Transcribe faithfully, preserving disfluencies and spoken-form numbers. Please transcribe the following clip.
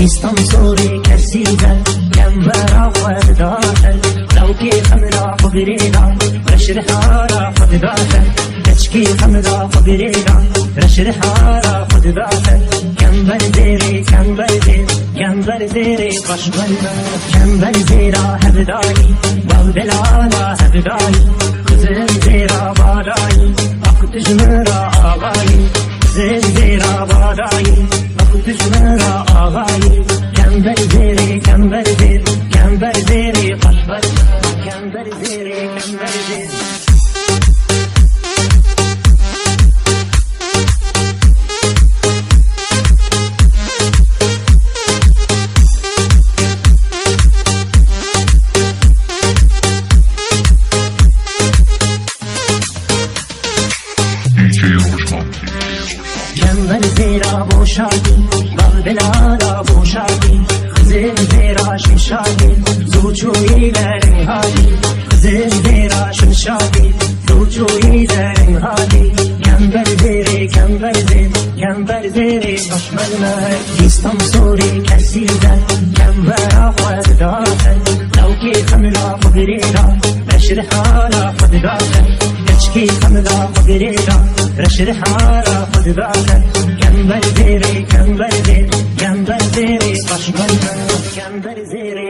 Îstan sorê kesî de, kembera xwe didate, lawkê xemra xwe girêda, reşrihara xwe didate, keçkê xemra xwe girêda, reşrihara xwe didate, kember zêrê, kember zêr, kember zêrê xweş bende, kember zêra hevdayî, bavdelala hevdayî, xizir zêra badayî, ak tu ji min re avayî, xizir zêra badayî, ak tu ji min re avayî, kember zêrê, kember zêr, kember zêrê xweş bende, kember zêrê, kember zêr. Kember zêra boşakî, bavdelala boşakî, xizir zêra şimşakî, zûçûyî derin hadî, xizir zêra şimşakî, zûçûyî derin hadî, kember zêrê, kember zêr, kember zêrê xweş bende, îstan sorê kesî de, kembera xwe didate, lawkê xemra xwe girêda, reşrihara xwe didate, keçkê xemra xwe girêda, reşrihara xwe didate, kember zêrê, kember zêr, kember zêrê xweş bende, kember zêrê,